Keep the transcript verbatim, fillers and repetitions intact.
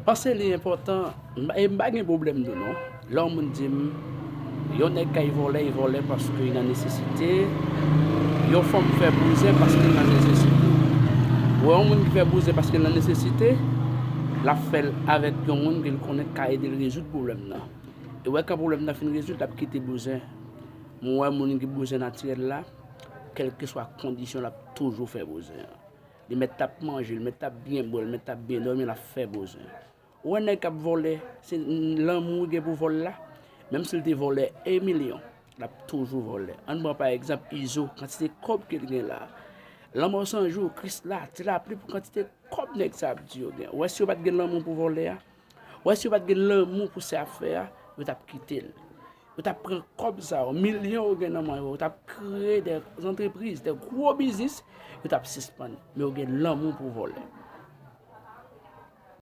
Panse li enpòtan, m pa- e m pa gen pwoblèm tou non. Lè yon moun di m, yon nèg kay vòlè, li vòlè paske li nan nesesite, yon fanm fè bouzen paske li nan nesesite. Ou wè yon moun ki fè bouzen paske li nan nesesite, l ap fè l avèk yon moun ke l konnen k ka ede l rezoud pwoblèm nan. E wè kan pwoblèm nan fin rezoud, l ap kite bouzen. Mwen wè moun ki bouzen natirèl la, kèlkeswa kondisyon, l ap toujou fè bouzen an. Li mèt t ap manje, li mèt t ap byen bwè, li mèt t ap byen dòmi, l ap fè bouzen. Ou wè nèg k ap vòlè, se lanmou gen pou vòl la. Menm si l te vòlè en milyon, l ap toujou vòlè. Ann pran pa egzanp Izo, kantite kòb ke l gen la. Lanmò san jou, Krisla, Ti Lapli pou kantite kòb nèg sa ap di yo gen. Ou wè si yo pa t gen lanmou pou vòlè a, ou wè si yo pa t gen lanmou pou sa y ap fè a, yo t ap kite l. Yo t ap pran kòb sa yo, milyon yo gen nan men yo, yo t ap kreye de zantrepriz, de gwo biznis, yo t ap sispann. Men yo gen lanmou pou vòlè.